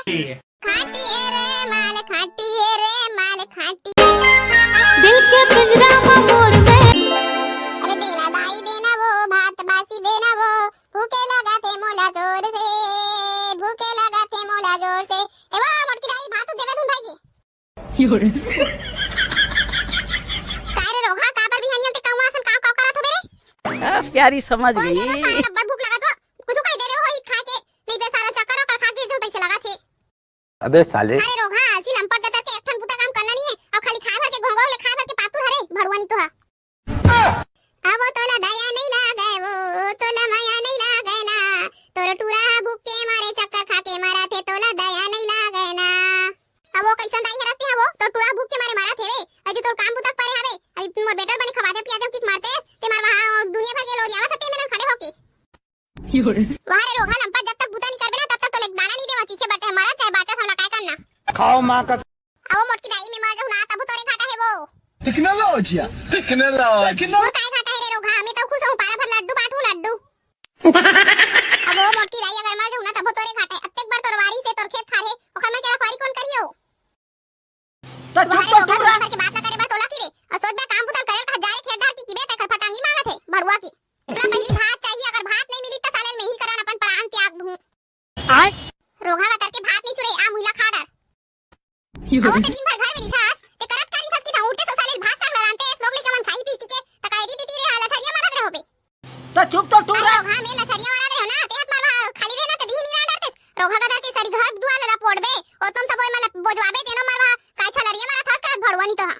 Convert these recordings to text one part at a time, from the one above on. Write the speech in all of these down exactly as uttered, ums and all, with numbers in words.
खाटी हे रे माल, खाटी हे रे माल, खाटी। दिल के पिंजरा म मोर में। अरे देना दाई देना वो, भात बासी देना वो, भूखे लगा थे मोला जोर से, भूखे लगा थे मोला जोर से। ए वो मोटकी दाई, भात तो देवे धुन भाई जी। का रे रोगहा, काबर बिहानिया ते कौवा असन काव काव करत होबे रे? आ, प्यारी समझ कोन गई। देना साला, बड़ भूख लगा तो कुछ कह दे रे हो, ई खा के, नहीं दे साला चक्कर ओकर खा के जो तैसे लगा थे। अबे साले। अरे रोगहा, आलसी लंपट दतर के एक ठन बुता काम करना नहीं है। अब खाली खाए भर के घोंगो ले खाए भर के पातुर हरे, भड़ुआ नहीं तो हा। अब वो तोला दया नहीं लागे, वो तोला माया नहीं लागे ना। तोर टूरा हा भूख के मारे चक्कर खा के मारा थे, तोला दया नहीं लागे ना। अब वो कैसन दाई हरस ते हा वो, तोर टूरा भूख के मारे मारा थे रे। अजू तोर काम बुता परे हवे, अभी मोर बेटर बने खवाते पियाते किस मारते, ते मार वहाँ दुनिया भर के लोरियावा सते मेरन खड़े होके। वाह रे रोगहा लंपट, जब तक बुता नहीं करबे ना, तब तक तोले दाना नहीं देवा, चीखे बटे, मरत चाहे बाचस, हमला काय करना। खाओ माँ का। अब वो मोटकी दाई में मर जाऊँ ना, तब तोरे घाटा है वो। टेक्नोलॉजिया। टेक्नोलॉजी। तोर काय घाटा है रे रोगहा, मैं तो खुश हूँ, पारा भर लड्डू बांटू लड्डू। अब वो मोटकी दाई अगर मर जाऊँ ना, तब तोरे घाटा है। अतेक बार तोर वारी से तोर खेत खार है, ओखर में के रखवारी कौन करियो? तो चुप वाह रे तो रोगहा, टूरा। दुनिया भर के बात ना करे बर तोला की रे। और सोच बे काम बुता ल करे, कहा जाए खेत डार की किबे तेकर फटांगी मांगत है, भड़ुआ की। तोला पहली भात चाहिए, अगर भात नहीं मिली तो साले मैं ही करन अपन प्राण त्याग दूँ। आय। रोगहा बतर के भात नहीं चुरे, आ मुहिला खा डर। यो। अब वो तो दिन भर घर में रिथस, ते करत का रिथस कि था उठते सो साले भात साग लरानते, लोग लेके मन खाई पी के, तकाई दी दी रे हाला छरिया मारत रहो बे। तो चुप तो अरे टूरा। रोगहा में लछरिया वाला रहो ना, ते हाथ मारवा खाली रहना तो दीही नहीं डरते। रोगहा गदर के सरी घर दुआ लड़ा पोड़बे, ओ तुम सब ओए मला बोजवाबे तेनो मारवा, काय छलरिया मारा थस करत भड़ुआ नहीं तो हा।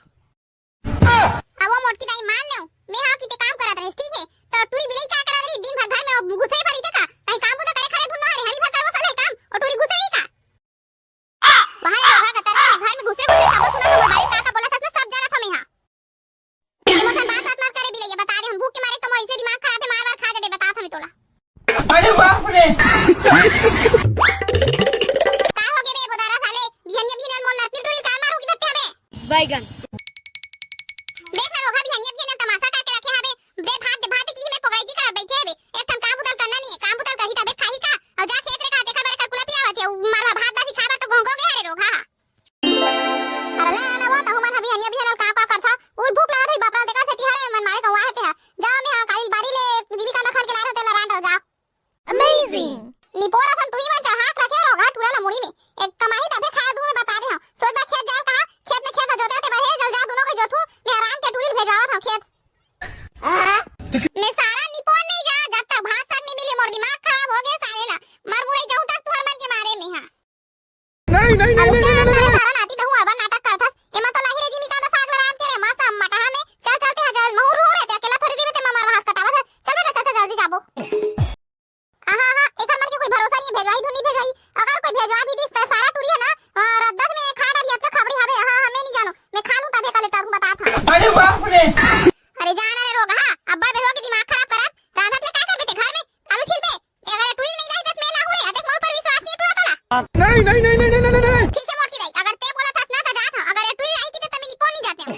अब वो मोटकी दाई मान लो, मैं हाँ किते काम करत रहे, ठीक है? तो टूरी बिलाई क्या करत रही, दिन भर घर में घुसे भरी थे का? कहीं काम बुता करे खड़े धुन हरे, हरी भर करबो साले काम, और टूरी घुसे ही का? वहाँ रोगहा गतर के घर में घुसे घुसे सब सुना, हम बारी का का बोला था, सब जाना था मैं हाँ। ये मोर संग बात बात मत करे बिलैया, बता दे हम भूख के मारे तो मोर ऐसे दिमाग खराब है, मार मार खा जाबे, बता था मैं तोला। अरे बाप रे। का हो गे बे बोदारा साले, बिहनिया बिहनिया मोर नाती टूरी कान मारू की धत्ते हबे। बैगन। देख ना रोगहा बिहनिया बिहनिया तमाशा करके रखे हबे, दे भात दे भात की में पोगराई की कर बैठे हबे, एक ठन काम बुता ल करना नहीं है, काम बुता ल करही तबे खाही का, और जा खेत रे का देखा बरे कर कुला पियावत है, मार भात बासी खाए बर तो घोंगो गे हरे रोगहा। अरे ले ना वो, तहु मन ह बिहनिया बिहनिया का का करथा? उठ भूख लागत होई बापरा, तेकर सेती हरे मन मारे कौआ हे तेहा। जा में हा काली बारी ले जीविका दखन के लाए होते लरान डर जा। Amazing। निपोर असन तुही मन चढ़ा के रखे रोगहा टूरा ला मुड़ी में। एक कमाही तभे खाए दूं मैं बता दे हूं। सोच बा खेत जाए कहा, खेत में खेत जोते होते बढ़े, जल जा दोनों के जोतू, मैं आराम के टूरी भेजवावत हूं खेत। मैं सारा निपोर नहीं जा, जब तक भात साग नहीं मिली मोर दिमाग खराब हो गया साले ला। मर मुड़े जाऊं तक तुहर मन के मारे में हा। नहीं, नहीं, नहीं, अब नहीं, क्या नहीं, नहीं, अंदर नहीं। सारा नाती तहु अड़बड़ नाटक करथस। एमा तो लाही रे जीविका दा साग लगा के रे, मस्त मटहा में। चल, चल, ते हा जल, महू रूह रे, ते अकेला थोड़ी जीवे, ते ममर वहास कटावत है। चल बेटा, चल, चल, जल्दी जाबो। आहा, आहा, एकर मन के कोई भरोसा नहीं है, भेजवाई धुन नहीं भेजवाई। अगर कोई भेजवा भी दिस, त सारा टूरी है ना, अ, रद्दत में खा डारी, अतका खबड़ी हवे। आहा, आहा, मैं नहीं जानो। मैं खा लूं, तभे का लेटर हूं, बता था। अरे बाप रे। अरे जाना रे रोगहा, अब्बड़ बेरो के दिमाग खराब करत। रांधत ले का करबे ते घर में? आलू छीलबे? अगर टूरी नहीं रही, त मैं लाहू रे, अतेक मोर पर विश्वास नहीं टूरा तोला। नहीं, नहीं, नहीं। ठीक है मोटकी दाई, अगर ते बोला थस ना, त जात हूं, अगर टूरी रही की, त मैं निपोर नहीं जाते हूं।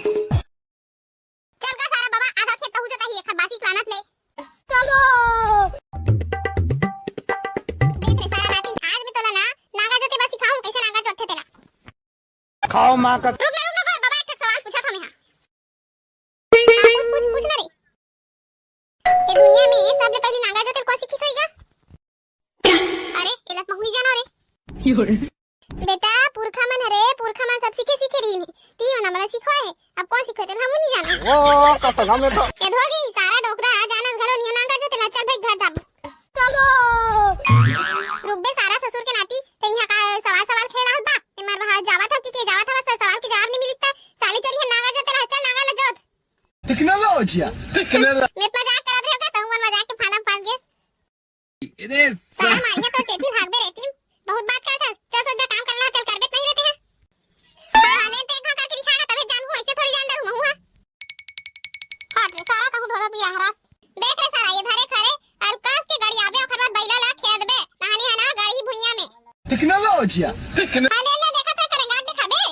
चल गा सारा बाबा, आधा खेत कहू जता ही एखर बासी लानत ले। चलो। देख रे सारा नाती, आज मैं तोला ना नांगर जोते बस सिखाऊं, कैसे नांगर जोतथे तेला। खाओ माँ का। रुक ना, रुक ना, बाबा, एक ठक सवाल पूछा था मैं, हाँ। हाँ, पूछ, पूछ, पूछ ना रे। ये दुनिया में सबले पहली नांगर जोते कोन सीखिस होईगा? अरे, एला महू नहीं जाना रे। बेटा, पुरखा मन हरे, पुरखा मन सब सीखे सीखे रहिन हे। ती मन हमला सिखवाए हे। अब कोन सिखवाए तेन हमू नहीं जाना। वो कतना में तो। ये धोगी, सारा डोकरा जानत घलो नियो नांगर जोते ला, चल भाई घर जाबो। चलो। रुक बे सारा ससुर के नाती, ते इहाँ का सवाल सवाल खेल रहत बा? ते मार बहा जावत हव कि के जावत हव, स-, सवाल के जवाब नहीं मिलित त साली चोरी हे नांगर जोते ला, चल नांगर ला जोत। टेक्नोलॉजिया। मैं मजाक करत रहेव का, तहु मन मजाक के फाना फंस गे। अरे साला मारिया तोर चेची भागबे रे टीम। बहुत बात करत हस। चल सोच बे काम करना, चल करबे नहीं रहते हैं। हाँ, हाँ, लेन ते एक घा करके दिखाएगा तबे जानहूँ, ऐसे थोड़ी जान डरूँ हूँ, हाँ। हट रे साला, तहूँ धोरा पिया हरास। देख रे साला, ये धरे खरे, अलकास के गड़ी आबे, ओकर बाद बैला ला खेदबे। कहानी है ना, गड़ी भुइया में। टेक्नोलॉजिया। हाँ, ले ले, देखा तो करेंगे, आगे दिखाबे।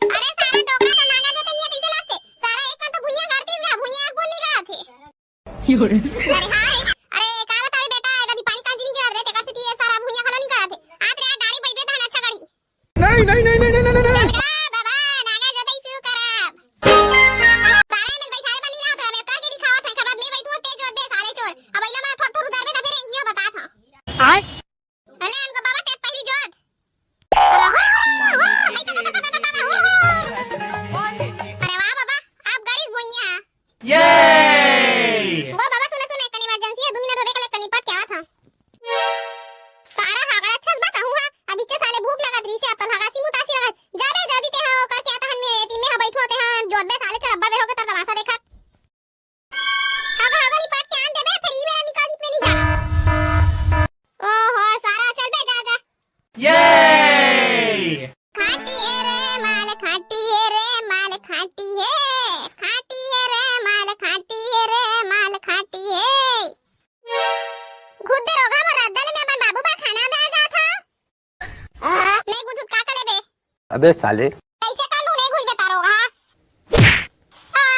अरे सारा डोकरा का नांगर जोते नहीं आते, इसे लागते। सारा एक का तो भुइया गाड़ती है, भुइया एक बोल नहीं गाड़ते। अरे हाँ रे, अरे का बतावे बेटा, एक अभी पानी कांजी नहीं Yay! ओ बाबा, सुना, सुना, एक कनी emergency हे, दू मिनट होबे, कले कनी पट के आवत हंव। सारा हागड़ा छस बा कहूं हा, अभी चे साले भूख लगत रहिसे, अपन हगासी मुतासी लगत। जा बे, जल्दी ते हा, ओकर के आता हन में, टीम में हा बैठो, ते हा, जोत बे साले चोर अब्बड़ बेर होगे, तर तमाशा देखत। हागा, हागा, निपट के आन देबे, फिर ई बेरा निकाल, इसमें नहीं जाना। ओहो, सारा चल बे, जा, जा। Yay! खाटी हे रे माल, खाटी हे रे माल, खाटी हे। खाटी हे रे माल, खाटी हे रे माल, खाटी हे। खुद दे रोगहा मोर रद्दा ले मैं अपन बाबू बा खाना बना जात हंव। नहीं बुझुत का कले बे? अबे साले। कैसे का मुंह नहीं घुस बे तारो, हाँ? आ?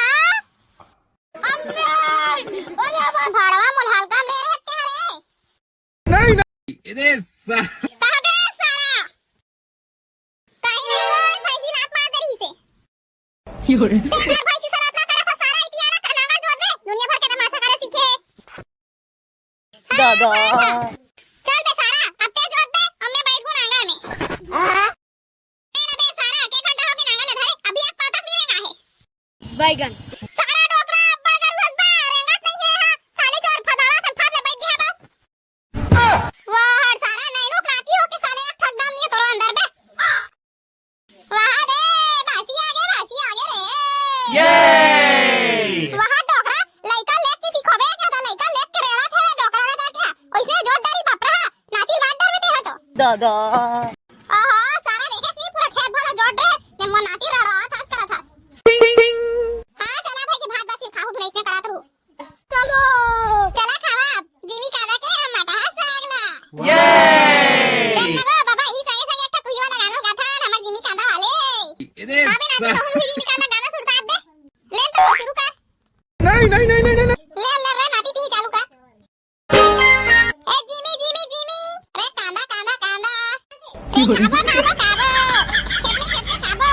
अरे, अरे, अरे, भड़वा मोर हल्का में रहत के हरे। नहीं, नहीं। अरे सा- कहाँ गया सारा? कहीं नहीं हो, भैंसी लात मार दे रही से। योरे। तेरे घर भैंसी से लात ना करा था सारा, इतियाना का नांगर जोत बे, दुनिया भर के तमाशा करे सीखे। दादा। चल बे सारा, अब ते जोत बे, अब मैं बैठूं नांगर में। ए रे बे सारा, के घंटा हो के नांगर ले धरे, अभी एक पातक नहीं रेंगा हे। बैगन। सारा डोकरा, अब्बड़ गलत बा, रेंगत नहीं हे, हाँ, साले चोर फदावा सन फाप ले बैठ गया बस। वाह, हर सारा नैनो प्राती हो के साले एक ठक दाम नहीं तोरो अंदर बे। वाह रे, बासी आगे, बासी आगे रे। Yay! वाह डोकरा, लइका लेके सिखोबे क्या तो लइका लेके रेड़ा थे डोकरा लगा क्या? ओइसे जोर डारी बाप रे, नाची मार डार में ते हो तो। दादा। ओहो, सारा देखे सी पूरा खेत भला जोर रे, ने मो नाची रड़ा था, करा था। हाँ, चला भाई के भात बस खाहू धुलाई से करा तू। चलो। चला खावा, जिमी कांदा के हम मटहा साग ला। Yay! चल ना गो, बाबा, ही संगे संगे एक ठा तुही वाला गाना गाथा, हमर जिमी कांदा वाले। अरे हाँ बे, नाती सा- कहूँ भी जिमी कांदा गाना सुनता आत बे। ले तो शुरू कर। नहीं, नहीं, नहीं, नहीं, नहीं। ले, ले रे, नाती ती चालू कर। ए जिमी, जिमी, जिमी, रे कांदा, कांदा, कांदा। रे खाबो, खाबो, खाबो। खेत में, खेत में खाबो।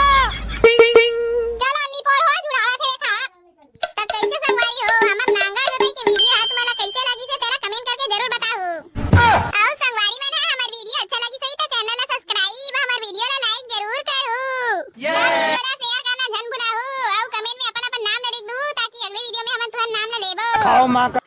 चलो, अन्नी पोर हो, जुड़ावा थे खा। त कइसे संगवारी हो, हमर नांगर जोतई के video ह तुमन ला कइसे लगिस हे, तेला comment करके जरूर बताहू। अउ संगवारी मन ह, हमर video अच्छा लगिस होही त channel ला subscribe, हमर video ला like जरूर करहू। त video ला share करना झन भुलाहू, अउ comment में अपन अपन नाम ला लिख दूहू, ताकि अगले video में हमन तुहर नाम ला लेबो। खाओ माँ का